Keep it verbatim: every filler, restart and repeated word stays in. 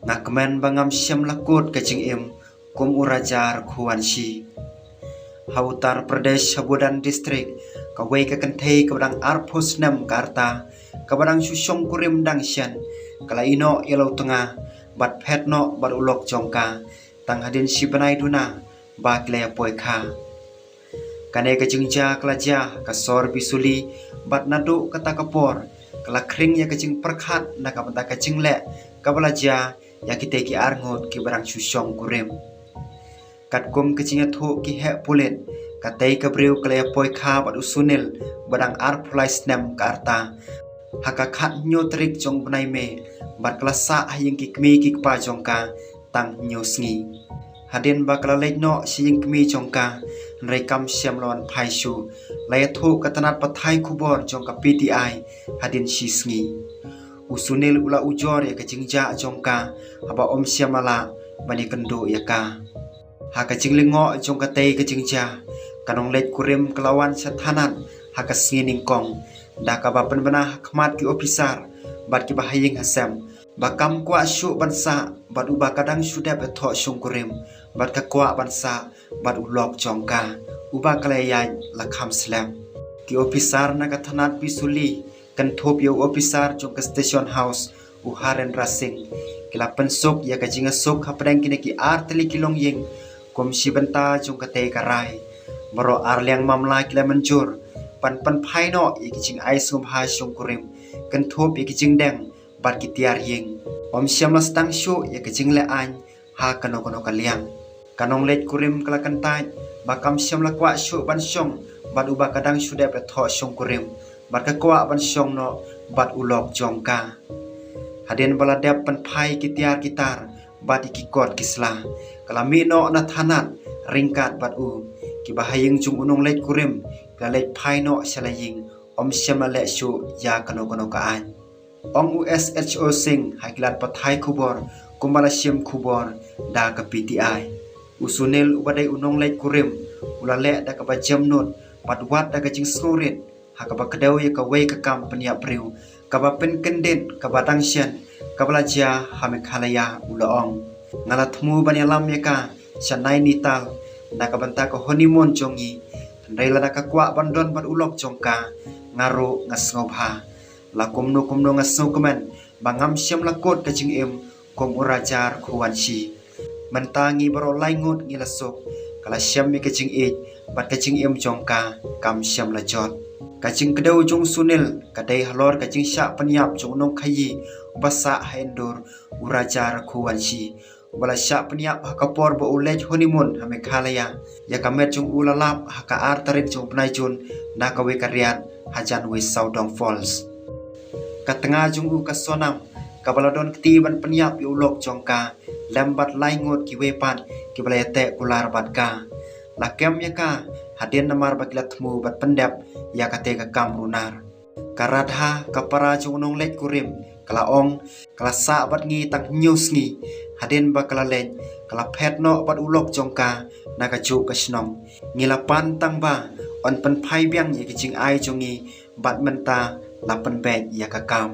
Nga kmen ba ngam shym la kut ka jingim kum u Raja Raghuvanshi. Ha Uttar Pradesh, ha Budaun District, kawei ka kynthei kaba dang arphew snem ka rta, kaba dang shu shongkurim dang shen, ka la ïehnoh ïa la u tnga bad phet noh bad u lok jong ka tang hadien shi bnai duna ba ki la ïapoikha. Kane ka jingjia ka la jia ha ka sor Bisuli bad naduh kata ka por ka la khring ïa ka jingpyrkhat na ka bynta ka jingleh kaba la jia ïa kitei ki arngut kiba dang shu shongkurim. Katkum ka jingïathuh ki heh pulit, katei ka briew ka la ïapoikha bad u Sunil ba dang arphew lai snem ka rta ha ka khathynñiew tarik jong u bnai May bad ka la sah ha ïing ki kmie ki kpa jong ka tang hynñiew sngi. Hadien ba ka la leit noh sha ïing kmie jong ka, hynrei kam shym la wan phai shuh, la ïathuh ka tnat pathai khubor jong ka P T I hadien shi sngi. U Sunil u la ujor ïa ka jingjia jong ka haba um shym la lah ban ïakynduh ïa ka. Ha ka jinglyngngoh jong katei ka jingjia, ka nongleit kurim ka la wan sha thanat ha ka sngi nyngkong da kaba pynbna ha khmat ki ophisar bad kiba ha ïing ha sem ba kam kwah shuh ban sah bad uba ka dang shu dep ïathoh shongkurim bad ka kwah ban sah bad u lok jong ka uba ka la ïaid la kham slem. Ki ophisar na ka thanat Bisuli kynthup ïa u ophisar jong ka Station House, u Harendra Singh, ki la pynsuk ïa ka jingïasuk hapdeng kine ki ar tylli ki longïing kum shi bynta jong katei ka rai. Baroh ar liang mamla ki la mynjur ban pynphai noh ïa ki jingai sngewbha shongkurim kynthup ïa ki jingdeng bad ki tiar ïing. Um shym la sdang shuh ïa ka jingleh aiñ ha kano kano ka liang. Ka nongleit kurim ka la kyntait ba kam shym la kwah shuh ban shong bad uba ka dang shu dep ïathoh shongkurim bad ka kwah ban shong noh bad u lok jong ka. Hadien ba la dep pynphai ki tiar ki tar bad ïa ki kot ki sla, ka la mih noh na thanat ryngkat bad u. Kiba ha ïing jong u nongleit kurim ki la leit phai noh sha la ïing, um shym la leh shuh ïa kano kano ka aiñ. Ong u S H O Singh ha ki lad pathai khubor kumba la shim khubor da ka P T I. U Sunil uba dei u nongleit kurim u la leh da kaba jemnud bad wat da ka jingsngewrit ha kaba kdew ïa kawei ka kam pynïap briew kaba pynkyndit kaba dang shen kaba la jia ha Meghalaya. U la ong, nga la thmu ban ïalam ïa ka sha Nainital na ka bynta ka honeymoon jong ngi, hynrei lada ka kwah ban don bad u lok jong ka, nga ruh nga sngewbha. La kumno kumno nga sngewkmen ba ngam shym la kut ka jingim kum u Raja Raghuvanshi. Mynta ngi baroh lai ngut ngi la suk, ka la shem ïa ka jingïeit bad ka jingim jong ka kam shym la jot. Ka jingkdew jong u Sunil ka dei halor ka jingshah pynïap jong u nongkhaïi uba sah ha Indore, u Raja Raghuvanshi, uba la shah pynïap ha ka por ba u leit honeymoon ha Meghalaya. Ïa ka met jong u la lap ha ka ar tarik jong u bnai Jun na kawei ka riat hajan wei Sawdong Falls. Ka tnga jong u ka Sonam kaba la don kti ban pynïap ïa u lok jong ka lem bad lai ngut kiwei pat kiba la ïateh kular bad ka, la kem ïa ka hadien namar ba ki la thmu bad pyndep ïa katei ka kam runar. Ka Radha, ka para jong u nongleit kurim, ka la ong, ka la sah bad ngi tang hynñiew sngi. Hadien ba ka la leit, ka la phet noh bad u lok jong ka na kajuh ka shnong. Ngi la pan tang ba yn pynphai biang ïa ki jingai jong ngi bad mynta la pynbeit ïa ka kam.